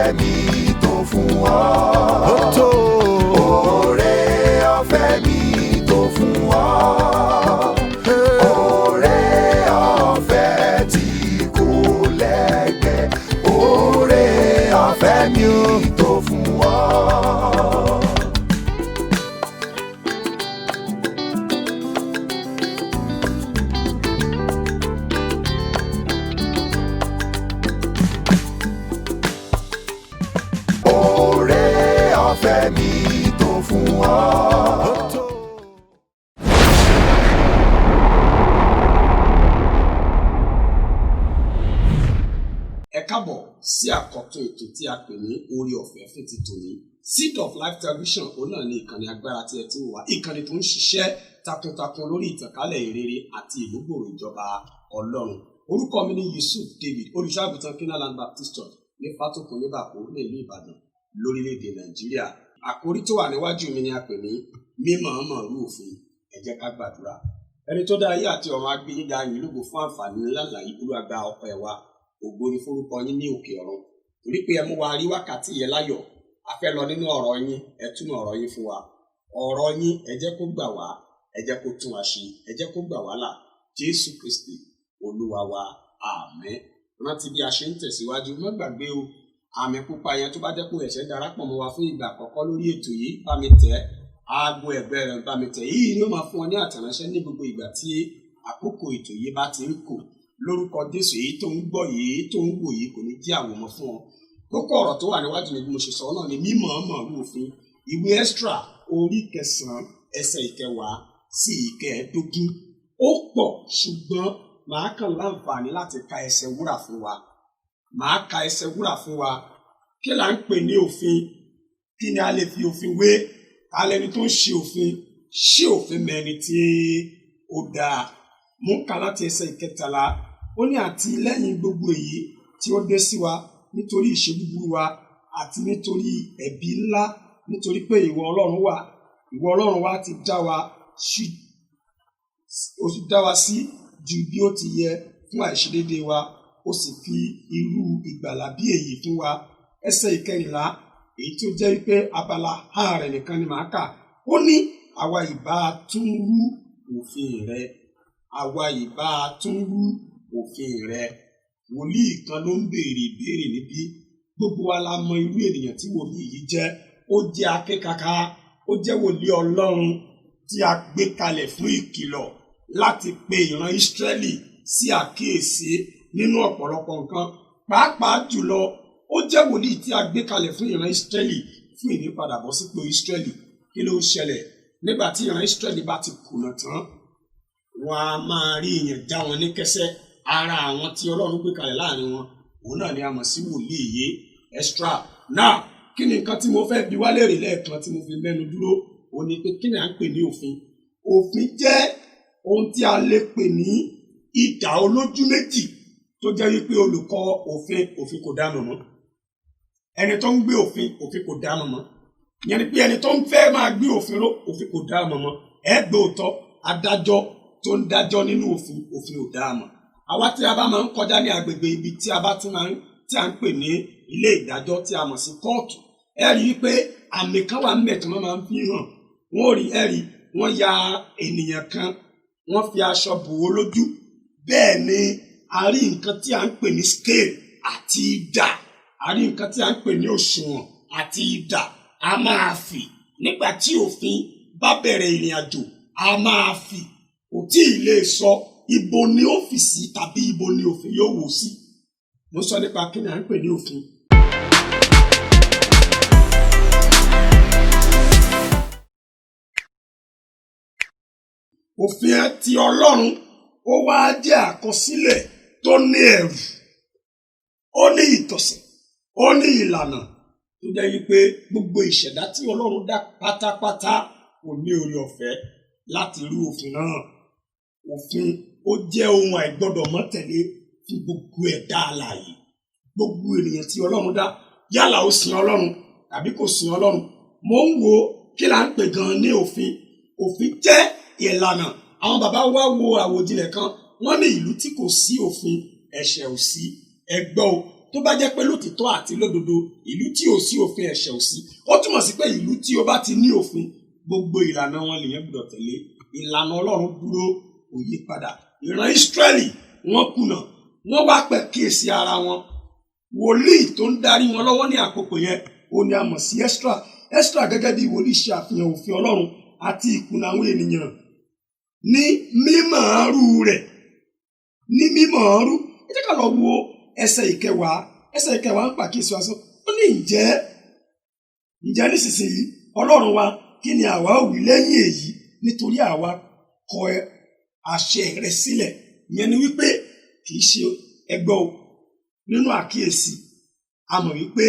Ọ̀fẹ́ mi tó fún ọ. Ó tó. Oore ọ̀fẹ́ mi tó fún ọ. Oore ọ̀fẹ́ tí kò lẹ́gbẹ́. Oore ọ̀fẹ́ mi tó fún ọ. Oore ọ̀fẹ́ mi tó fún ọ. Ó tó. Ẹ káàbọ̀ sí àkọ́tún ètò tí a pè ní Oore Ọ̀fẹ́ fún ti tòní. Seed of Life Television, òun náà ní ìkànnì agbára tí ẹ ti wà, ìkànnì tó ń ṣiṣẹ́ takuntakun lórí ìtànkálẹ̀ ìrere àti ìmúgbòòrò ìjọba Ọlọ́run. Orúkọ mi ní Yusuf David, olùṣọ́àgùtàn Kenaland Baptist Church ní Fátòkun ní Bàkó ní ìlú Ìbàdàn lórílẹ̀‐èdè Nàìjíríà. Àkórí tó wà níwájú mi ni a pè ní mímọ̀ọ́mọ̀ rú òfin. Ẹ jẹ́ ká gbàdúrà. Ẹni tó dá ayé àti ọ̀run, agbẹ́yìnga yìí lógo fún àǹfààní ńlá ńlá yìí. Olúwa, gba ọpẹ́ wa. Ògo ni forúkọ yín ní òkè ọ̀run, torí pé ẹ mú wa rí wákàtí yẹn láyọ̀. A fẹ́ lọ nínú ọ̀rọ̀ yín. Ẹ túmọ̀ ọ̀rọ̀ yín fún wa. Ọ̀rọ̀ yín, ẹ jẹ́ kó gbà wá, ẹ jẹ́ kó tún wa ṣe, ẹ jẹ́ kó gbà wá là. Jésù Kristi Olúwa wa, àmín. Rántí bí a ṣe ń tẹ̀síwájú, má gbàgbé o, àmì pupa yẹn, tó bá jẹ́ pé ẹ̀ṣẹ̀ darapọ̀ mọ́ wa fún ìgbà àkọ́kọ́ lórí ètò yìí, bá mi tẹ̀ aago ẹ̀gbẹ́ rẹ̀, bá mi tẹ̀ yìí ni ó máa fún ọ ní àtẹ̀ránṣẹ́ ní gbogbo ìgbà tí àkókò ètò yìí bá ti ń kò. Lórúkọ Jésù, èyí tó ń gbọ́ yìí, tó ń wò yìí, kò ní jẹ́ àwòmọ́ fún ọ. Kókó ọ̀rọ̀ tó wà níwájú mi, bí mo ṣe sọ náà ni mímọ̀ọ́mọ̀ rú òfin. Ìwé Ẹ́sítérà orí 9 ẹsẹ̀ 10 sí 15. Ó pọ̀, ṣùgbọ́n màá kàn láǹfààní láti ka ẹsẹ̀ wúrà fún wa. Màá ka ẹsẹ̀ wúrà fún wa. Kí là ń pè ní òfin? Kí ni a lè fi òfin wé? Alẹ́ni tó ń ṣe òfin, ṣé òfin mẹ́ni tí ó dáa? Mú ka láti ẹsẹ̀ 13. Ó ní, àti lẹ́yìn gbogbo èyí tí ó dé sí wa nítorí ìṣe búburú wa àti nítorí ẹ̀bi ńlá, nítorí pé ìwọ Ọlọ́run wa, ìwọ Ọlọ́run wa ti dá wa sí, ó sì dá wa sí ju bí ó ti yẹ fún àìṣedéédéé wa, ó sì fi irú ìgbàlà bí èyí fún wa. Ẹsẹ̀ 14, èyí tó jẹ́ wípé abala ha rẹ̀ nìkan ni màá kà. Ó ní, àwa ìbá tún rú òfin rẹ, àwa ìbá tún rú òfin rẹ. Wòlíì kan ló ń béèrè ìbéèrè níbí. Gbogbo wa la mọ irú ènìyàn tí wòlíì yìí jẹ́. Ó jẹ́ akékaka, ó jẹ́ wòlíì Ọlọ́run tí a gbé kalẹ̀ fún ìkìlọ̀ láti pe ìran Ísírẹ́lì sí àkíyèsí nínú ọ̀pọ̀lọpọ̀ nǹkan. Pàápàá jùlọ, ó jẹ́ wòlíì tí a gbé kalẹ̀ fún ìran Ísírẹ́lì fún ìmúpadàbọ̀sípò Ísírẹ́lì. Kí ló ń ṣẹlẹ̀ nígbà tí ìran Ísírẹ́lì bá ti kùnà tán? Wọn a máa rí ìyàn já wọn ní kẹsẹ́. Ara àwọn tí Ọlọ́run gbé kalẹ̀ láàrin wọn, òun náà ni a mọ̀ sí wòlíì yìí, Ẹ́sítérà náà. Kí ni nǹkan tí mo fẹ́ bi wá léèrè lẹ́ẹ̀kan tí mo fi mẹ́nu dúró? Òun ni pé, kí ni à ń pè ní òfin? Òfin jẹ́ ohun tí a lè pè ní idà olójú méjì, tó jẹ́ wípé olùkọ́ òfin, òfin kò dá mọ̀ mọ́. Ẹni tó ń gbé òfin, òfin kò dá mọ̀ mọ́. Ìyẹn ni pé ẹni tó ń fẹ́ máa gbé òfin ró, òfin kò dá mọ̀ mọ́. Ẹ gbé òótọ́, adájọ́ tó ń dájọ́ nínú òfin, òfin ò dá mọ̀. Àwa tí a bá máa ń kọjá ní agbègbè ibi tí a bá ti máa ń tí a ń pè ní ilé ìdájọ́, tí a mọ̀ sí kóòtù, ẹ rí i pé àmì kan wà ńbẹ̀ tí wọ́n máa ń fi hàn. Wọ́n rí, ẹ rí, wọ́n ya ènìyàn kan, wọ́n fi aṣọ bò ó lójú. Bẹ́ẹ̀ ni a rí nǹkan tí a ń pè ní scale àti idà, a rí nǹkan tí a ń pè ní òṣùwọ̀n àti idà. A máa fì nígbà tí òfin bá bẹ̀rẹ̀ ìrìn àjò. A máa fì, kò tí ì lè sọ ibo ni ó fì sí tàbí ibo ni òfin yóò wò sí. Mo sọ nípa kí ni à ń pè ní òfin. Òfin ti Ọlọ́run, ó wá jẹ́ àkọsílẹ̀ tó ní ẹ̀rù, ó ní ìtọ̀sẹ̀, ó ní ìlànà, tó jẹ́ wípé gbogbo ìṣẹ̀dá tí Ọlọ́run dá pátápátá kò ní oore ọ̀fẹ́ láti rú òfin náà. Òfin, ó jẹ́ ohun àìgbọ́dọ̀ mọ́ tẹ̀lé fún gbogbo ẹ̀dá alààyè, gbogbo ènìyàn tí Ọlọ́run dá, yálà ó sin Ọlọ́run tàbí kò sin Ọlọ́run. Mo ń wo kí là ń pè gan ní òfin. Òfin jẹ́ ìlànà. Àwọn bàbá wa wo àwòjinlẹ̀ kan, wọ́n ní ìlú tí kò sí òfin, ẹ̀ṣẹ̀ ò sí. Ẹ gbọ́ o, Tó bá jẹ́ pé lótìtọ́ àti lódodo, ìlú tí ò sí òfin, ẹ̀ṣẹ̀ ò sí. Ó túmọ̀ sí pé ìlú tí ó bá ti ní òfin, gbogbo ìlànà wọn lèyẹn gbọ́dọ̀ tẹ̀lé. Ìlànà Ọlọ́run dúró, kò yí padà. Ìran Ísírẹ́lì, wọ́n kùnà, wọ́n wá pẹ̀ kíyèsí ara wọn. Wòlíì tó ń darí wọn lọ́wọ́ ní àkókò yẹn, ó ní a mọ̀ sí Ẹ́sírà. Ẹ́sírà gẹ́gẹ́ bí wòlíì ṣe àfihàn òfin Ọlọ́run àti ìkùnà àwọn ènìyàn ní mímọ̀ọ́rú rẹ̀, ní mímọ̀ọ́rú. Ẹ jẹ́ ká lọ wo ẹsẹ̀ ìkẹwàá. Ẹsẹ̀ ìkẹwàá ń pàkíyèsí wa sọ. Ó ní, Ǹjẹ́ nísinsìnyí, Ọlọ́run wa, kí ni àwa ó wí lẹ́yìn èyí? Nítorí àwa kọ àṣẹ rẹ sílẹ̀." Ìyẹn ni wípé kì í ṣe ẹgbọ́ o. Nínú àkíyèsí, a mọ̀ wípé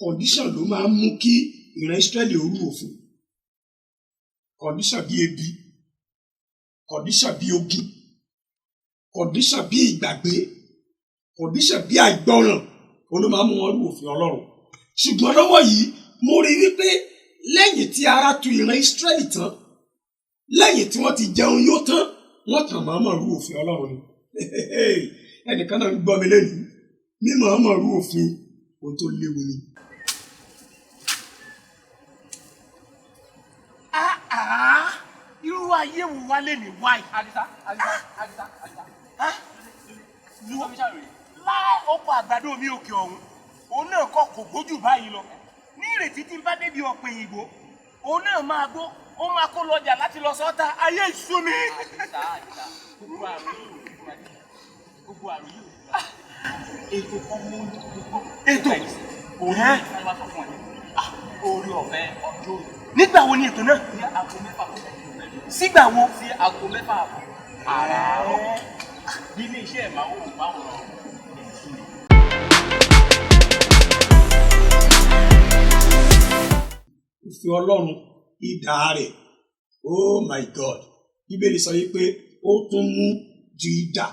condition ló máa ń mú kí ìran Ísírẹ́lì ó rú òfin. Condition bí ebi, condition bí ogun, condition bí ìgbàgbé, condition bí àìgbọràn, òun ló máa ń mú wọn rú òfin Ọlọ́run. Ṣùgbọ́n lọ́wọ́ yìí, mo rí wípé lẹ́yìn tí ara tu ìran Ísírẹ́lì tán, lẹ́yìn tí wọ́n ti jẹun yó tán, wọ́n kàn máa mọ̀ rú òfin Ọlọ́run ni. Ẹnìkan náà ń gbọ́ mi lẹ́nu, mímọ̀ mọ̀ rú òfin, ohun tó léwu ni. Ah, irú ayé wo wá lè ní wáyé? Àdìsá, Àdìsá, Àdìsá, Àdìsá. Wo láì ọkọ̀ àgbàdo mi òkè ọ̀hún, òun náà kọ́ kò gbójú báyìí lọ. Ní ìrètí tí n bá débi ọ̀pẹ̀ ìgbó, òun náà máa gbó, ó máa kó lọ́jà láti lọ sọ́ta. Ayé ìṣú mi. Àdìsá, Àdìsá, gbogbo àrùn yìí ò ní fún wa. Gbogbo àrùn yìí ò ní fún wa. Ètò kan mú gbogbo. Ètò? Òun ní wọ́n wá sọ fún ẹ. Orí ọ̀fẹ́ ọjọ́ òní. Nígbà wo ni ètò náà? Ní 6:30 pẹ̀lú. Sígbà wo? Sí 6:30 àràárọ̀. Ní ilé iṣẹ́ ìmáwòrán èyí ni. Òfin Ọlọ́run, idà rẹ̀, oh my God, Bíbélì sọ wípé ó tún mú ju idà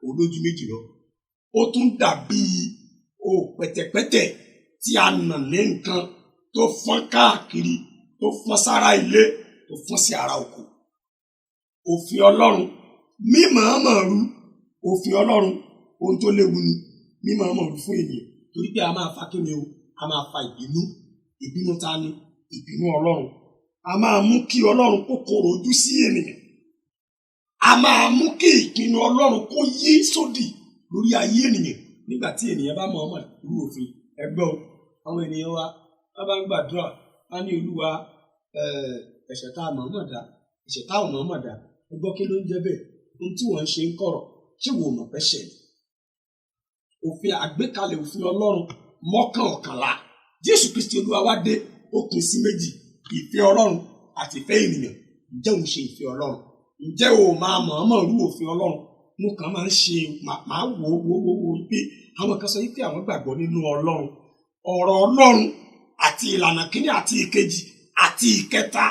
olójú méjì lọ. Ó tún dàbí o pẹ̀tẹ̀pẹ̀tẹ̀ tí a nà ní nǹkan tó fọ́n káàkiri, tó fọ́n sára ilé, tó fọ́n sí ara oko. Òfin Ọlọ́run, mímọ̀ọ́mọ̀ rú òfin Ọlọ́run, ohun tó léwu ni mímọ̀ọ́mọ̀ rú fún ènìyàn, torí pé a máa fa kíni o, a máa fa ìbínú. Ìbínú ta ni? Ìbínú Ọlọ́run. A máa mú kí Ọlọ́run kó korò ojú sí ènìyàn. A máa mú kí ìpinnu Ọlọ́run kó yí sódì lórí ayé ènìyàn nígbà tí ènìyàn bá mọ̀ọ́mọ̀ rú òfin. Ẹgbẹ́ o, àwọn ènìyàn wa, wọ́n bá ń gbàdúrà, wọ́n ní Olúwa, ẹ̀ṣẹ̀ tá a mọ̀ọ́mọ̀ dá, ẹ̀ṣẹ̀ tá a mọ̀ọ́mọ̀ dá. Ẹ gbọ́, kí ló ń jẹ́ bẹ́ẹ̀? Ohun tí wọ́n ń ṣe ń kọ̀rọ̀, ṣé wo mọ̀ pẹ́ ṣẹ̀ ni? Òfin àgbékalẹ̀ òfin Ọlọ́run mọ́kànlá. Jésù Kristi Olúwa wá dé, ó pín sí méjì, ìfẹ́ Ọlọ́run àti ìfẹ́ ènìyàn. Ǹjẹ́ òun ṣe ìfẹ́ Ọlọ́run? Ǹjẹ́ o máa mọ̀ọ́mọ̀ rú òfin Ọlọ́run? Mo kàn máa ń ṣe máa wò wò wò wò pé àwọn kan sọ wípé àwọn gbàgbọ́ nínú Ọlọ́run. Ọ̀rọ̀ Ọlọ́run àti ìlànà kíní àti ìkejì àti ìkẹta,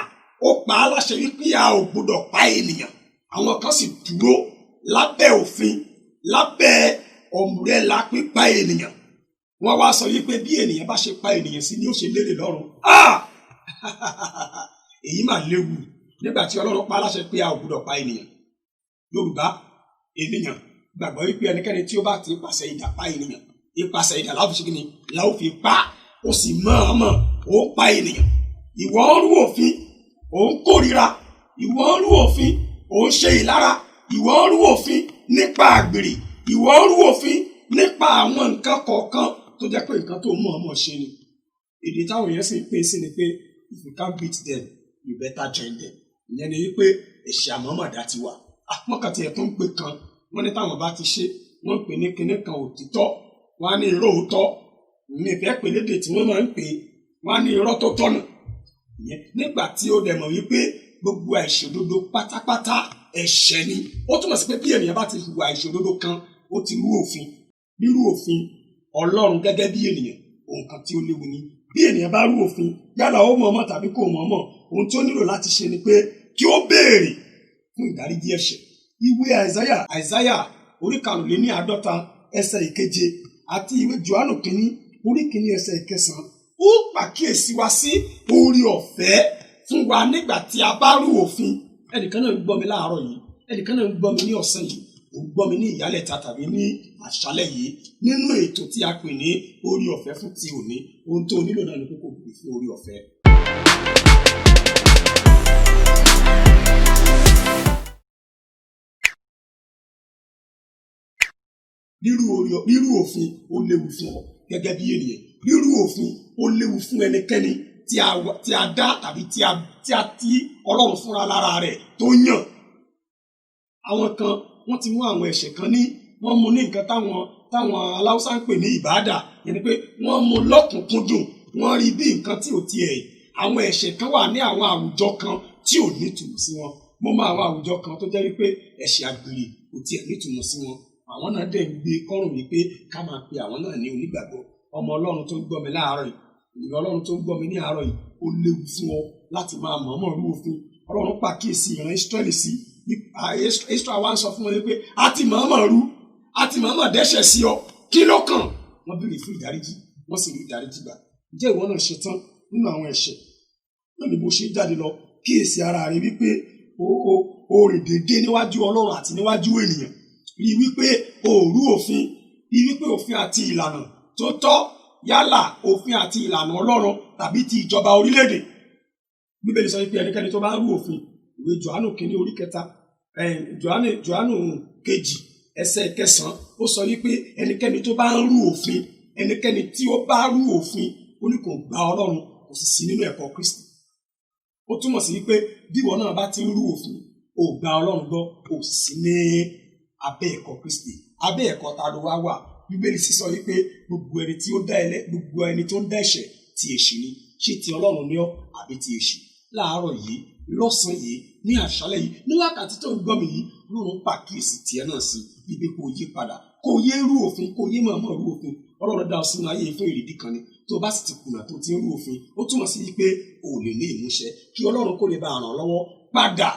ó pa á láṣẹ wípé a ò gbọdọ̀ pa ènìyàn. Àwọn kan sì dúró lábẹ́ òfin, lábẹ́ ọ̀mùrẹ́là pípa ènìyàn. Wọ́n wá sọ wípé bí ènìyàn bá ṣe pa ènìyàn sí ni ó ṣe lérè lọ́run. Èyí mà léwu nígbà tí Ọlọ́run pa á láṣẹ pé a ò gbọdọ̀ pa ènìyàn. Yorùbá ènìyàn gbàgbọ́ wípé ẹnikẹ́ni tí ó bá ti pàṣẹ idà pa ènìyàn, ipasẹ̀ idà láò fi ṣe kíni, láò fi pa, ó sì mọ̀ọ́mọ̀ ó pa ènìyàn. Ìwọ ń rú òfin, ò ń kórìíra. Ìwọ ń rú òfin, ò ń ṣe ìlara. Ìwọ ń rú òfin nípa àgbèrè. Ìwọ ń rú òfin nípa àwọn nǹkan kọ̀ọ̀kan tó jẹ́ pé nǹkan tó mọ̀ọ́mọ̀ ṣe ni. Èdè táwọn èèyàn sì ń pè sí ni pé if you can't beat them, you better join them. Ìyẹn ni wípé ẹ̀ṣẹ̀ àmọ́mọ̀dá ti wà. Àwọn kan tiẹ̀ tó ń pè kan, wọ́n ní táwọn bá ti ṣe, wọ́n ń pè ní kinní kan òtítọ́, wọ́n á ní irọ́ òótọ́. Mi fẹ́ pè lédè tí wọ́n máa ń pè, wọ́n á ní irọ́ tó tọ̀nà. Ìyẹn nígbà tí ó dẹ̀ mọ̀ wípé gbogbo àìṣòdodo pátápátá ẹ̀ṣẹ̀ ni. Ó túmọ̀ sí pé bí ènìyàn bá ti hùwà àìṣòdodo kan, ó ti rú òfin. Rírú òfin Ọlọ́run gẹ́gẹ́ bí ènìyàn, ohun kan tí ó léwu ni. Bí ènìyàn bá rú òfin, yálà ó mọ̀ọ́mọ̀ tàbí kò mọ̀ọ́mọ̀, ohun tí ó nílò láti ṣe ni pé kí ó béèrè fún ìdáríjì ẹ̀ṣẹ̀. Ìwé Àìsáyà, Àìsáyà orí 55 ẹsẹ̀ ìkeje àti ìwé Jòhánù kìíní orí 1 ẹsẹ̀ 9, ó pàkíyèsí wa sí oore ọ̀fẹ́ fún wa nígbà tí a bá rú òfin. Ẹnìkan náà ń gbọ́ mi láàárọ̀ yìí, ẹnìkan náà ń gbọ́ mi ní ọ̀sán yìí. Ò ń gbọ́ mi ní ìyálẹ̀ta tàbí ní àṣálẹ̀ yìí nínú ètò tí a pè ní orí ọ̀fẹ́ fún ti òní, ohun tó nílò náà ni pé kó béèrè fún orí ọ̀fẹ́. Rírú òfin ó léwu fún ọ gẹ́gẹ́ bí ènìyàn. Rírú òfin ó léwu fún ẹnikẹ́ni tí a dá tàbí tí a tí Ọlọ́run fúnra lára rẹ̀ tó yàn. Àwọn kan wọ́n ti mú àwọn ẹ̀ṣẹ̀ kan ní, wọ́n mú ní nǹkan táwọn aláwùsá ń pè ní ìbáàdà, yẹn ni pé wọ́n mú lọ́kùnkúndùn, wọ́n rí bí nǹkan tí ò tiẹ̀. Àwọn ẹ̀ṣẹ̀ kan wà ní àwọn àwùjọ kan tí ò nítumọ̀ sí wọn. Mo mọ àwọn àwùjọ kan tó jẹ́ wípé ẹ̀ṣẹ̀ àgbèrè kò tiẹ̀ nítumọ̀ sí wọn. Àwọn náà dẹ̀ ń gbé kọ́rùn wípé ká máa pe àwọn náà ní onígbàgbọ́. Ọmọ Ọlọ́run tó ń gbọ́ mi láàárọ̀ yìí, ìgbà Ọlọ́run tó ń gbọ́ mi ní àárọ̀ yìí, ó léwu fún ọ láti máa mọ̀ọ́mọ̀ rú òfin. Ọlọ́run pàkíyèsí ìran Ísírẹ́lì sí. Ísírẹ́lì wa ń sọ fún wọn wípé a ti mọ̀ọ́mọ̀ rú, a ti mọ̀ọ́mọ̀ dẹ́ṣẹ̀ sí ọ, kí ló kàn? Wọ́n béèrè fún ìdáríjì, wọ́n sì rí ìdáríjì gbà. Ǹjẹ́ ìwọ náà ṣe tán nínú àwọn ẹ̀ṣẹ̀? Lónìí bó ṣe jáde lọ, kíyèsí ara rẹ wípé o rìn déédéé níwájú Ọlọ́run àti níwájú ènìyàn. Rí wípé o rú òfin, rí wípé òfin àti ìlànà tó tọ́, yálà òfin àti ìlànà Ọlọ́run tàbí ti ìjọba orílẹ̀-èdè. Bíbélì sọ wípé ẹnikẹ́ni tó bá rú òfin, ìwé Jòhánù kìíní orí kẹta, Jòhánù kejì ẹsẹ̀ kẹsàn-án, ó sọ wípé ẹnikẹ́ni tó bá ń rú òfin, ẹnikẹ́ni tí ó bá rú òfin, ó ní kò gba Ọlọ́run, kò sì sí nínú ẹ̀kọ́ Kristi. Ó túmọ̀ sí wípé bí ìwọ náà bá ti ń rú òfin, ò gba Ọlọ́run gbọ́, kò sì sí ní abẹ́ ẹ̀kọ́ Kristi. Abẹ́ ẹ̀kọ́ ta ló wá wà? Bíbélì sì sọ wípé gbogbo ẹni tí ó dá gbogbo ẹni tó ń dá ẹ̀ṣẹ̀ ti èṣù ni. Ṣé ti Ọlọ́run ni ọ́ àbí ti èṣù? Láàárọ̀ yìí, lọ́sàn-án yìí, ní àṣálẹ́ yìí, ní wákàtí tó ń gbọ́ mi yìí, Ọlọ́run pàkíyèsí tiẹ̀ náà sí ibi kò yí padà, kò yé rú òfin, kò yé mọ̀ọ́mọ̀ rú òfin. Ọlọ́run dá ọ sínú ayé fún èrèdí kan ni. Tó bá sì ti kùnà tó ti ń rú òfin, ó túmọ̀ sí wípé o ò lè ní ìmúṣẹ. Kí Ọlọ́run kó lè bá ràn ọ́ lọ́wọ́ padà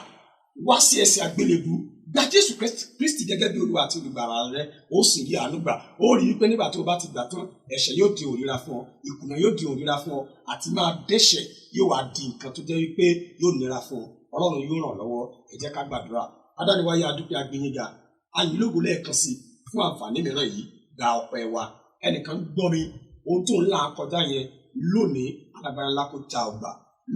wá sí ẹsẹ̀ àgbélébùú, gba Jésù Kristi gẹ́gẹ́ bí Olúwa àti olùgbàlà rẹ, ó sì rí àánú gbà. Ó rí wípé nígbà tó o bá ti gbà tán, ẹ̀ṣẹ̀ yóò di òríra fún ọ, ìkùnà yóò di òríra fún ọ, àti máa dẹ́ṣẹ̀ yóò wá di nǹkan tó jẹ́ wípé yóò nira fún ọ. Ọlọ́run yóò ràn lọ́wọ́. Ẹ jẹ́ ká gbàdúrà. Adániwáyé, adúpẹ́, agbẹ́yìnga, ayinlógo lẹ́ẹ̀kan sí fún àǹfààní mìíràn yìí. Gba ọpẹ́ wa. Ẹnìkan gbọ́ mi, ohun tó ń là kọjá yẹn lónìí, alágbára ńlá kó já ọgbà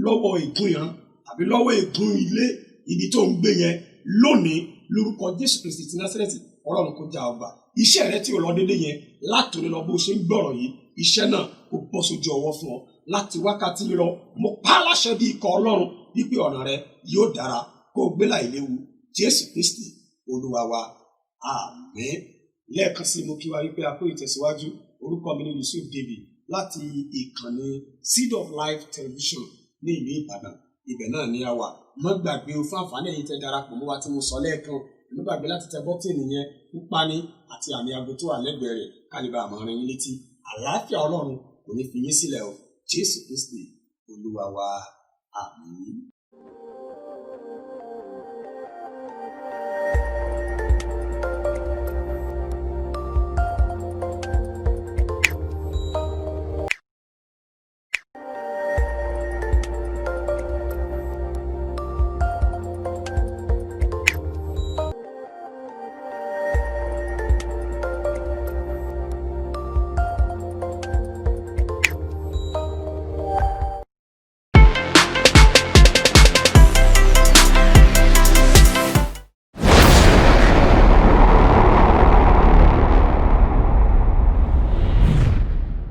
lọ́wọ́ ègún ìran tàbí lọ́wọ́ ègún ilé ibi tó ń gbé yẹn lónìí lórúkọ Jésù Kristi ti Násárẹ́tì. Ọlọ́run kó já ọgbà. Iṣẹ́ rẹ tí ò lọ déédéé yẹn, látòní lọ bó ṣe ń gbọ́rọ̀ yìí, iṣẹ́ náà kó bọ́ sójú ọwọ́ fún ọ. Láti wákàtí lọ, mo pa á láṣẹ bí ikọ̀ Ọlọ́run wípé ọ̀nà rẹ yóò dára, kó o gbé láì léwu. Jésù Kristi Olúwa wa, àmín. Lẹ́ẹ̀kan sí mo kí wa wípé a kó ìtẹ̀síwájú. Orúkọ mi ni Yusuf David láti ìkànnì Seed of Life Television ní ìlú Ìbàdàn. Ibẹ̀ náà ni a wà. Má gbàgbé o, fún àǹfààní ẹ̀yin tẹ́ darapọ̀ mọ́ wa tí mo sọ lẹ́ẹ̀kan, má gbàgbé láti tẹ bọ́tìnì yẹn pupa ní àti àmì aago tó wà lẹ́gbẹ̀ẹ́ rẹ̀ ká lè bá àmọ́ rin yín létí. Àlàáfíà Ọlọ́run kò ní fi yín sílẹ̀ o. Jésù Kristi Olúwa wa, àmín.